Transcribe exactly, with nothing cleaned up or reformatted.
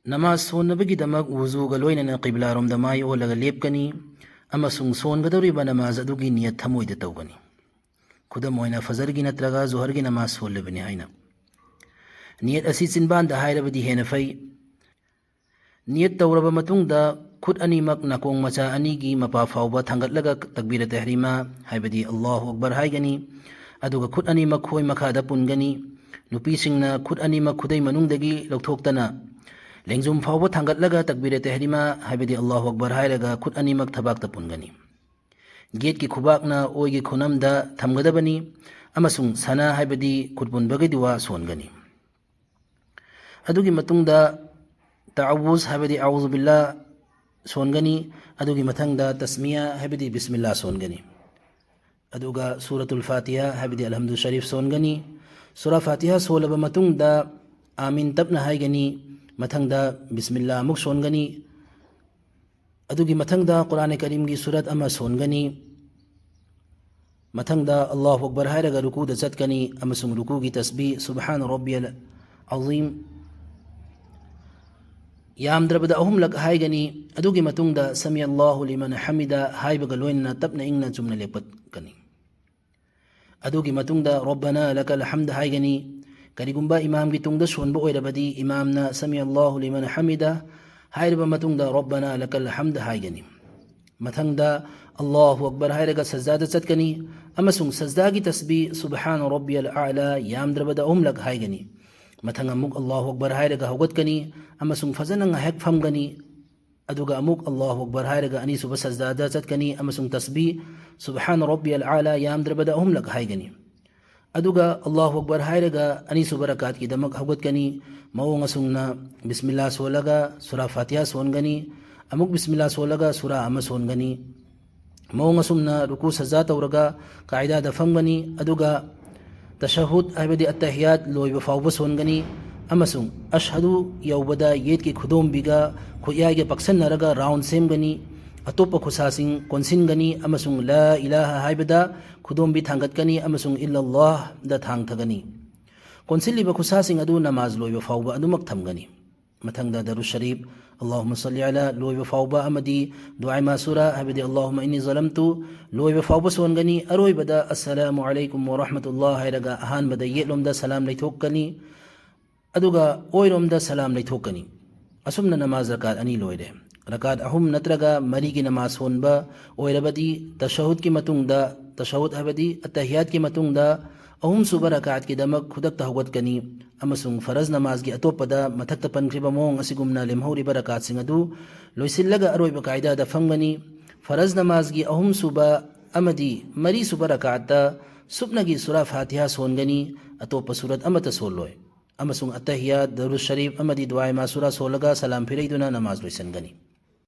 ꯅꯃꯥꯖ ꯁꯣꯟꯅꯕꯒꯤꯗꯃꯛ ꯋꯨꯖꯨꯒ ꯂꯣꯏꯅꯅ ꯀꯤꯕ꯭ꯂꯥꯔꯣꯝꯗ ꯃꯥꯏ ꯑꯣꯜꯂꯒ ꯂꯦꯞꯀꯅꯤ ꯑꯃꯁꯨꯡ ꯁꯣꯟꯒꯗꯧꯔꯤꯕ ꯅꯃꯥꯖ ꯑꯗꯨꯒꯤ ꯅꯤꯌꯠ ꯊꯃꯣꯏꯗ ꯇꯧꯒꯅꯤ꯫ ꯈꯨꯗꯝ ꯑꯣꯏꯅ, ꯐꯖꯔꯒꯤ ꯅꯠꯇ꯭ꯔꯒ ꯖꯨꯍꯔꯒꯤ ꯅꯃꯥꯖ ꯁꯣꯜꯂꯤꯕꯅꯤ ꯍꯥꯏꯅ꯫ ꯅꯤꯌꯠ ꯑꯁꯤ ꯆꯤꯟꯕꯥꯟꯗ ꯍꯥꯏꯔꯕꯗꯤ ꯍꯦꯟꯅ ꯐꯩ꯫ ꯅꯤꯌꯠ ꯇꯧꯔꯕ ꯃꯇꯨꯡꯗ, ꯈꯨꯠ ꯑꯅꯤꯃꯛ ꯅꯥꯀꯣꯡ ꯃꯆꯥ ꯑꯅꯤꯒꯤ ꯃꯄꯥ ꯐꯥꯎꯕ ꯊꯥꯡꯒꯠꯂꯒ ꯇꯛꯕꯤꯔ ꯇꯦꯍꯔꯤꯃꯥ, ꯍꯥꯏꯕꯗꯤ ꯑꯜꯂꯥꯍꯨ ꯑꯛꯕꯔ ꯍꯥꯏꯒꯅꯤ꯫ ꯑꯗꯨꯒ ꯈꯨꯠ ꯑꯅꯤꯃꯛ ꯈꯣꯏ ꯃꯈꯥꯗ ꯄꯨꯟꯒꯅꯤ꯫ ꯅꯨꯄꯤꯁꯤꯡꯅ ꯈꯨꯠ ꯑꯅꯤꯃꯛ ꯈꯨꯗꯩ ꯃꯅꯨꯡꯗꯒꯤ ꯂꯧꯊꯣꯛꯇꯅ ꯂꯦꯡꯖꯨꯝ ꯐꯥꯎꯕ ꯊꯥꯡꯒꯠꯂꯒ ꯇꯛꯕꯤꯔ ꯇꯦꯍꯔꯤꯃꯥ, ꯍꯥꯏꯕꯗꯤ ꯑꯜꯂꯥꯍꯨ ꯑꯛꯕꯔ ꯍꯥꯏꯔꯒ ꯈꯨꯠ ꯑꯅꯤꯃꯛ ꯊꯕꯥꯛꯇ ꯄꯨꯟꯒꯅꯤ꯫ ꯌꯦꯠꯀꯤ ꯈꯨꯕꯥꯛꯅ ꯑꯣꯏꯒꯤ ꯈꯨꯅꯝꯗ ꯊꯝꯒꯗꯕꯅꯤ ꯑꯃꯁꯨꯡ ꯁꯅꯥ, ꯍꯥꯏꯕꯗꯤ ꯈꯨꯠ ꯄꯨꯟꯕꯒꯤ ꯗꯨꯋꯥ ꯁꯣꯟꯒꯅꯤ꯫ ꯑꯗꯨꯒꯤ ꯃꯇꯨꯡꯗ ꯇꯥꯎꯋꯨꯖ, ꯍꯥꯏꯕꯗꯤ ꯑꯥꯎꯖꯨ ꯕꯤꯜꯂꯥ ꯁꯣꯟꯒꯅꯤ꯫ ꯑꯗꯨꯒꯤ ꯃꯊꯪꯗ ꯇꯁꯃꯤꯌꯥ, ꯍꯥꯏꯕꯗꯤ ꯕꯤꯁꯃꯤꯜꯂꯥ ꯁꯣꯟꯒꯅꯤ꯫ ꯑꯗꯨꯒ ꯁꯨꯔꯥꯇꯨꯜ ꯐꯥꯇꯤꯍꯥ, ꯍꯥꯏꯕꯗꯤ ꯑꯜꯍꯝꯗꯨ ꯁꯔꯤꯐ ꯁꯣꯟꯒꯅꯤ꯫ ꯁꯨꯔꯥ ꯐꯥꯇꯤꯍꯥ ꯁꯣꯜꯂꯕ ꯃꯇꯨꯡꯗ ꯑꯥꯃꯤꯟ ꯇꯞꯅ ꯍꯥꯏꯒꯅꯤ꯫ ꯃꯊꯪꯗ ꯕꯤꯁꯃꯤꯜꯂꯥ ꯑꯃꯨꯛ ꯁꯣꯟꯒꯅꯤ꯫ ꯑꯗꯨꯒꯤ ꯃꯊꯪꯗ ꯀꯨꯔꯥꯟ ꯀꯔꯤꯝꯒꯤ ꯁꯨꯔꯠ ꯑꯃ ꯁꯣꯟꯒꯅꯤ꯫ ꯃꯊꯪꯗ ꯑꯜꯂꯥꯍꯨ ꯑꯛꯕꯔ ꯍꯥꯏꯔꯒ ꯔꯨꯀꯨꯗ ꯆꯠꯀꯅꯤ ꯑꯃꯁꯨꯡ ꯔꯨꯀꯨꯒꯤ ꯇꯁꯕꯤ ꯁꯨꯕꯍꯥꯟ ꯔꯕꯤꯌꯜ ꯑꯖꯤꯝ ꯌꯥꯝꯗ꯭ꯔꯕꯗ ꯑꯍꯨꯝꯂꯛ ꯍꯥꯏꯒꯅꯤ꯫ ꯑꯗꯨꯒꯤ ꯃꯇꯨꯡꯗ ꯁꯃꯤ ꯑꯜꯂꯥꯍꯨ ꯂꯤꯃꯟ ꯍꯃꯤꯗ ꯍꯥꯏꯕꯒ ꯂꯣꯏꯅꯅ ꯇꯞꯅ ꯏꯪꯅ ꯆꯨꯝꯅ ꯂꯦꯞꯀꯠꯀꯅꯤ꯫ ꯑꯗꯨꯒꯤ ꯃꯇꯨꯡꯗ ꯔꯕꯅꯥ ꯂꯀꯜ ꯍꯝꯗ ꯍꯥꯏꯒꯅꯤ꯫ ꯀꯔꯤꯒꯨꯝꯕ ꯏꯃꯥꯝꯒꯤ ꯇꯨꯡꯗ ꯁꯣꯟꯕ ꯑꯣꯏꯔꯕꯗꯤ, ꯏꯃꯥꯝꯅ ꯁꯃꯤ ꯑꯜꯂꯥꯍꯨ ꯂꯤꯃꯟ ꯍꯃꯤꯗ ꯍꯥꯏꯔꯕ ꯃꯇꯨꯡꯗ ꯔꯕꯅꯥ ꯂꯀꯜ ꯍꯝꯗ ꯍꯥꯏꯒꯅꯤ꯫ ꯃꯊꯪꯗ ꯑꯜꯂꯥꯍꯨ ꯑꯛꯕꯔ ꯍꯥꯏꯔꯒ ꯁꯖꯗꯥꯗ ꯆꯠꯀꯅꯤ ꯑꯃꯁꯨꯡ ꯁꯖꯗꯥꯒꯤ ꯇꯁꯕꯤ ꯁꯨꯕꯍꯥꯟ ꯔꯕꯤꯌꯜ ꯑꯥꯂꯥ ꯌꯥꯝꯗ꯭ꯔꯕꯗ ꯑꯍꯨꯝꯂꯛ ꯍꯥꯏꯒꯅꯤ꯫ ꯃꯊꯪ ꯑꯃꯨꯛ ꯑꯜꯂꯥꯍꯨ ꯑꯛꯕꯔ ꯍꯥꯏꯔꯒ ꯍꯧꯒꯠꯀꯅꯤ ꯑꯃꯁꯨꯡ ꯐꯖꯅ ꯉꯥꯏꯍꯥꯛ ꯐꯝꯒꯅꯤ꯫ ꯑꯗꯨꯒ ꯑꯃꯨꯛ ꯑꯜꯂꯥꯍꯨ ꯑꯛꯕꯔ ꯍꯥꯏꯔꯒ ꯑꯅꯤꯁꯨꯕ ꯁꯖꯗꯥꯗ ꯆꯠꯀꯅꯤ ꯑꯃꯁꯨꯡ ꯇꯁꯕꯤ ꯁꯨꯕꯍꯥꯟ ꯔꯕꯤꯌꯜ ꯑꯥꯂꯥ ꯌꯥꯝꯗ꯭ꯔꯕꯗ ꯑꯍꯨꯝꯂꯛ ꯍꯥꯏꯒꯅꯤ꯫ ꯑꯗꯨꯒ ꯑꯜꯂꯥꯍꯨ ꯑꯛꯕꯔ ꯍꯥꯏꯔꯒ ꯑꯅꯤꯁꯨꯕ ꯔꯀꯥꯠꯀꯤꯗꯃꯛ ꯍꯧꯒꯠꯀꯅꯤ꯫ ꯃꯑꯣꯡ ꯑꯁꯨꯝꯅ ꯕꯤꯁꯃꯤꯜꯂꯥ ꯁꯣꯜꯂꯒ ꯁꯨꯔꯥ ꯐꯥꯇꯤꯍꯥ ꯁꯣꯟꯒꯅꯤ, ꯑꯃꯨꯛ ꯕꯤꯁꯃꯤꯜꯂꯥ ꯁꯣꯜꯂꯒ ꯁꯨꯔꯥ ꯑꯃ ꯁꯣꯟꯒꯅꯤ꯫ ꯃꯑꯣꯡ ꯑꯁꯨꯝꯅ ꯔꯨꯀꯨ ꯁꯖꯗꯥ ꯇꯧꯔꯒ ꯀꯥꯏꯗꯥꯗ ꯐꯝꯒꯅꯤ, ꯑꯗꯨꯒ ꯇꯁꯍꯨꯗ, ꯍꯥꯏꯕꯗꯤ ꯑꯠꯇꯍꯤꯌꯥꯠ ꯂꯣꯏꯕ ꯐꯥꯎꯕ ꯁꯣꯟꯒꯅꯤ ꯑꯃꯁꯨꯡ ꯑꯁꯍꯗꯨ ꯌꯧꯕꯗ ꯌꯦꯠꯀꯤ ꯈꯨꯗꯣꯝꯕꯤꯒ ꯈꯨꯠꯌꯥꯏꯒ ꯄꯥꯛꯁꯟꯅꯔꯒ ꯔꯥꯎꯟ ꯁꯦꯝꯒꯅꯤ꯫ ꯑꯇꯣꯞꯄ ꯈꯨꯠꯁꯥꯁꯤꯡ ꯀꯣꯟꯁꯤꯟꯒꯅꯤ ꯑꯃꯁꯨꯡ ꯂꯥ ꯏꯂꯥꯍ ꯍꯥꯏꯕꯗ ꯈꯨꯗꯣꯝꯕꯤ ꯊꯥꯡꯒꯠꯀꯅꯤ ꯑꯃꯁꯨꯡ ꯏꯜꯂꯜꯂꯥꯍꯗ ꯊꯥꯡꯊꯒꯅꯤ꯫ ꯀꯣꯟꯁꯤꯜꯂꯤꯕ ꯈꯨꯠꯁꯥꯁꯤꯡ ꯑꯗꯨ ꯅꯃꯥꯖ ꯂꯣꯏꯕ ꯐꯥꯎꯕ ꯑꯗꯨꯃꯛ ꯊꯝꯒꯅꯤ꯫ ꯃꯊꯪꯗ ꯗꯔꯨ ꯁꯔꯤꯐ, ꯑꯜꯂꯥꯍꯨꯝꯃ ꯁꯜꯂꯤ ꯑꯂꯥ ꯂꯣꯏꯕ ꯐꯥꯎꯕ ꯑꯃꯗꯤ ꯗꯨꯑꯥꯏ ꯃꯥꯁꯨꯔꯥ, ꯍꯥꯏꯕꯗꯤ ꯑꯜꯂꯥꯍꯨꯝꯃ ꯏꯟꯅꯤ ꯖꯂꯝꯇꯨ ꯂꯣꯏꯕ ꯐꯥꯎꯕ ꯁꯣꯟꯒꯅꯤ꯫ ꯑꯔꯣꯏꯕꯗ ꯑꯁꯁꯂꯥꯃꯨ ꯑꯂꯥꯏꯀꯨꯝ ꯋꯔꯍꯃꯇꯨꯜꯂꯥꯍ ꯍꯥꯏꯔꯒ ꯑꯍꯥꯟꯕꯗ ꯌꯦꯠꯂꯣꯝꯗ ꯁꯂꯥꯝ ꯂꯩꯊꯣꯛꯀꯅꯤ, ꯑꯗꯨꯒ ꯑꯣꯏꯔꯣꯝꯗ ꯁꯂꯥꯝ ꯂꯩꯊꯣꯛꯀꯅꯤ꯫ ꯑꯁꯨꯝꯅ ꯅꯃꯥꯖ ꯔꯀꯥꯠ ꯑꯅꯤ ꯂꯣꯏꯔꯦ꯫ ꯔꯀꯥꯠ ꯑꯍꯨꯝ ꯅꯠꯇ꯭ꯔꯒ ꯃꯔꯤꯒꯤ ꯅꯃꯥꯖ ꯁꯣꯟꯕ ꯑꯣꯏꯔꯕꯗꯤ, ꯇꯁꯍꯨꯗꯀꯤ ꯃꯇꯨꯡꯗ, ꯇꯁꯍꯨꯗ ꯍꯥꯏꯕꯗꯤ ꯑꯠꯇꯍꯤꯌꯥꯠꯀꯤ ꯃꯇꯨꯡꯗ ꯑꯍꯨꯝꯁꯨꯕ ꯔꯀꯥꯠꯀꯤꯗꯃꯛ ꯈꯨꯗꯛꯇ ꯍꯧꯒꯠꯀꯅꯤ ꯑꯃꯁꯨꯡ ꯐꯔꯖ ꯅꯃꯥꯖꯒꯤ ꯑꯇꯣꯞꯄꯗ ꯃꯊꯛꯇ ꯄꯟꯈ꯭ꯔꯤꯕ ꯃꯑꯣꯡ ꯑꯁꯤꯒꯨꯝꯅ ꯂꯦꯝꯍꯧꯔꯤꯕ ꯔꯀꯥꯠꯁꯤꯡ ꯑꯗꯨ ꯂꯣꯏꯁꯤꯜꯂꯒ ꯑꯔꯣꯏꯕ ꯀꯥꯏꯗꯥꯗ ꯐꯝꯒꯅꯤ꯫ ꯐꯔꯖ ꯅꯃꯥꯖꯒꯤ ꯑꯍꯨꯝꯁꯨꯕ ꯑꯃꯗꯤ ꯃꯔꯤꯁꯨꯕ ꯔꯀꯥꯠꯇ ꯁꯨꯞꯅꯒꯤ ꯁꯨꯔꯥ ꯐꯥꯇꯤꯍꯥ ꯁꯣꯟꯒꯅꯤ, ꯑꯇꯣꯞꯄ ꯁꯨꯔꯠ ꯑꯃꯠꯇ ꯁꯣꯜꯂꯣꯏ꯫ ꯑꯃꯁꯨꯡ ꯑꯠꯇꯍꯤꯌꯥꯠ, ꯗꯔꯨꯗ ꯁꯔꯤꯐ ꯑꯃꯗꯤ ꯗꯨꯑꯥꯏ ꯃꯥꯁꯨꯔꯥ ꯁꯣꯜꯂꯒ ꯁꯂꯥꯝ ꯐꯤꯔꯩꯗꯨꯅ ꯅꯃꯥꯖ ꯂꯣꯏꯁꯤꯟꯒꯅꯤ꯫